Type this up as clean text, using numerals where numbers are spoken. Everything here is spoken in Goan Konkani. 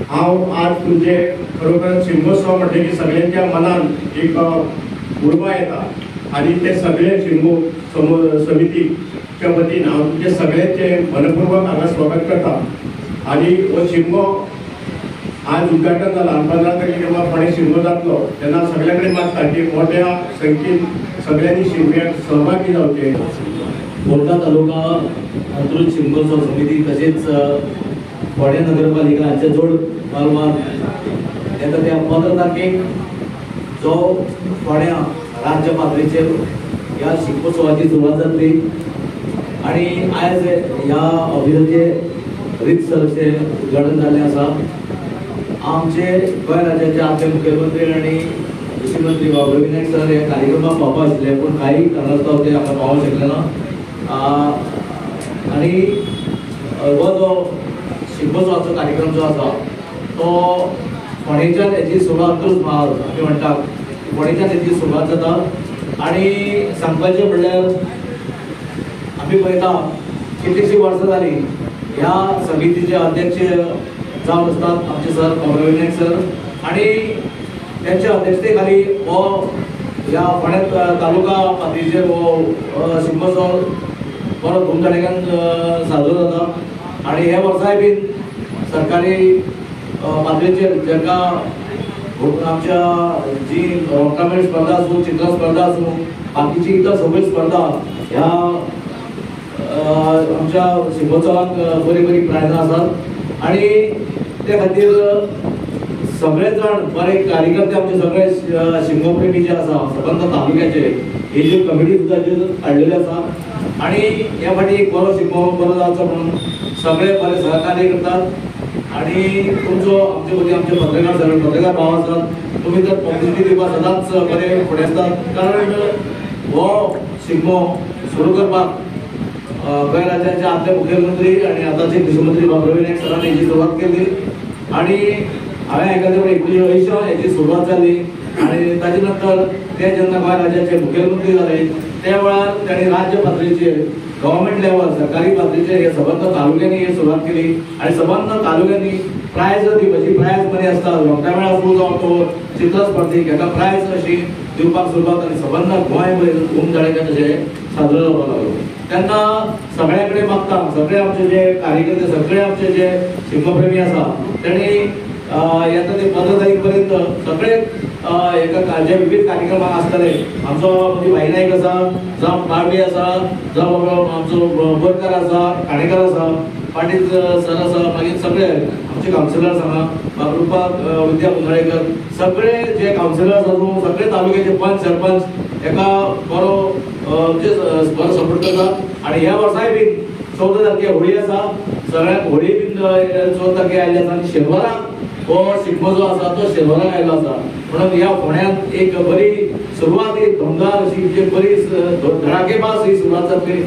हांव आज तुमचे खरोखर शिमगोत्सव म्हटलें की सगळ्यांच्या मनान एक उर्बा येता आनी ते सगळे शिमगो समितीच्या वतीन हांव तुमचे सगळ्यांचे मनपूर्वक हांगा स्वागत करता। आनी हो शिमगो आज उद्घाटन जाला 15 तारखेक जेन्ना फोंडें शिमगो जातलो तेन्ना सगळ्या कडेन मागता की मोठ्या संख्येन सगळ्यांनी शिमग्याक सहभागी जावचे। बोर्डा तालुका अंत्रुज शिमगोत्सव समिती तसेच फोंडें नगरपालिका हांच्या जोड पालवान येता त्या 15 तारखेक जो फोंड्या राज्य पातळीचेर ह्या शिमगोत्सवाची सुरवात जातली आनी आयज ह्या ऑफिसाचे रितसर अशें उद्घाटन जाल्लें आसा। आमचे गोंय राज्याचे आदले मुखेलमंत्री आनी कृषी मंत्री बाबू रवी नायक सर ह्या कार्यक्रमाक पावपा आशिल्ले, पूण काही कारणास्तव ते हांगा पावोंक शकले ना। आनी हो जो शिमगोत्सवाचो कार्यक्रम जो आसा तो फोंडेच्यान हेची सुरवात आमी म्हणटात फोंडेच्यान हेची सुरवात जाता। आनी सांगपाचें म्हणल्यार आमी पळयता कितलीशीं वर्सां जालीं ह्या समितीचे अध्यक्ष जावन आसतात आमचे सर रवी नायक सर आनी त्यांच्या अध्यक्षते खाली हो ह्या फोंडें तालुका पातळीचेर हो शिमगोत्सव बरो धुमधडाक्यान साजरो जाता। आनी ह्या वर्साय बीन सरकारी पातळीचेर जांकां आमच्या जी रोखटामेळ स्पर्धा आसूं, चित्र स्पर्धा आसूं, बाकीची इतर सगळी स्पर्धा ह्या आमच्या शिमगोत्सवाक बरी बरी प्रायजां आसात। आनी ते खातीर सगळे जाण बरे कार्यकर्ते आमचे सगळे शिमगो प्रेमी जे आसा सबंद तालुक्याचे ही जी कमिटी सुद्दां काडलेली आसा आनी ह्या फाटी एक बरो शिमगो बरो जावचो म्हणून सगळे बरे सहकार्य करतात। आनी तुमचो आमचे वतीन आमचे पत्रकार सगळे पत्रकार भाव आसात, तुमी तर पब्लिसिटी दिवपाक सदांच बरे फुडें आसतात, कारण हो शिगमो सुरू करपाक गोंय राज्याचे आदले मुखेलमंत्री आनी आतांचे कृषी मंत्री बाबू रवी नायक सरान हेची सुरवात केली आनी हांवें आयकलें पण 1980 हेची सुरवात जाली आनी ताजे नंतर ते जेन्ना गोंय राज्याचे मुखेलमंत्री जाले त्या वेळार तांणी राज्य पातळीचेर गव्हर्मेंट लेवल सरकारी पातळीचेर हे सबंद तालुक्यांनी हे सुरवात केली आनी सबंद तालुक्यांनी प्रायज दिवपाची प्रायज मनी आसता रोखड्या वेळार आसूं जावं तो चित्र स्पर्धेक हेका प्रायज अशी दिवपाक सुरवात आनी सबंद गोंयभर धूमधडाक्यान तशें साजरो जावपाक लागलो। तेन्ना सगळ्या कडेन मागता सगळे आमचे जे कार्यकर्ते सगळे आमचे जे शिमगोप्रेमी आसा तांणी येता ते 15 तारीख पर्यंत सगळे एका जे विविध कार्यक्रमाक आसतले। आमचो म्हणजे भाई नायक आसा, जावं बाळवी आसा, जावं आमचो बोरकर आसा, काणेकर आसा, पाटील सर आसा, मागीर सगळे आमचे कावन्सिलर्स हांगा रुपा विद्या पुंदळेकर, सगळे जे कावन्सिलर्स आसूं सगळे तालुक्याचे पंच सरपंच एका बरो म्हणजे बरो सपोर्ट करता। आनी ह्या वर्साय बीन 14 तारखे होळी आसा, सगळ्यांक होळी बीन 14 तारखे आयिल्ली आसा आनी शेनवाराक हो शिगमो जो आसा तो शेनवाराक आयलो आसा म्हणून ह्या फोंड्यांत एक बरी सुरवात, एक धुमदार अशी बरी धडाकेबाज ही सुरवात जातली।